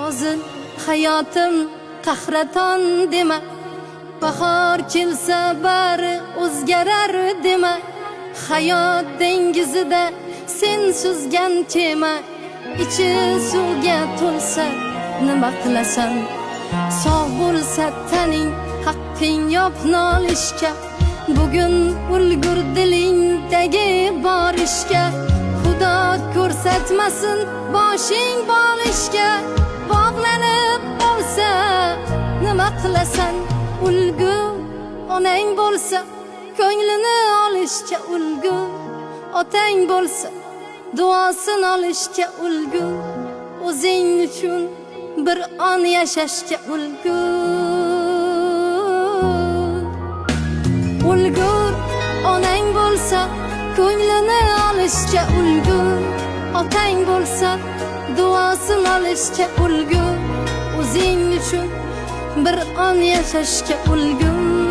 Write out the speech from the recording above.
Hozir hayotim qahraton dema, bahor kelsa bari o'zgarar dema. Hayot dengizida sen suzgan kema, ichi suvga to'lsa nima qilasan? Sog' bo'lsa taning, haqqing yo'q nolishga. Bugun ulgur dilingdagi bor ishga. Xudo ko'rsatmasin boshing bo'lishga, bog'lanib qolsa nima qilasan? Ulgur onang bo'lsa, ko'nglini olishga ulgur. Otang bo'lsa, duosin olishga ulgur. O'zing uchun bir on yashashga ulgur. Ulgur onang bo'lsa, ko'nglini olishga ulgur. Otang bo'lsa, duosin olishga ulgur. O'zing uchun bir on yashashga ulgur.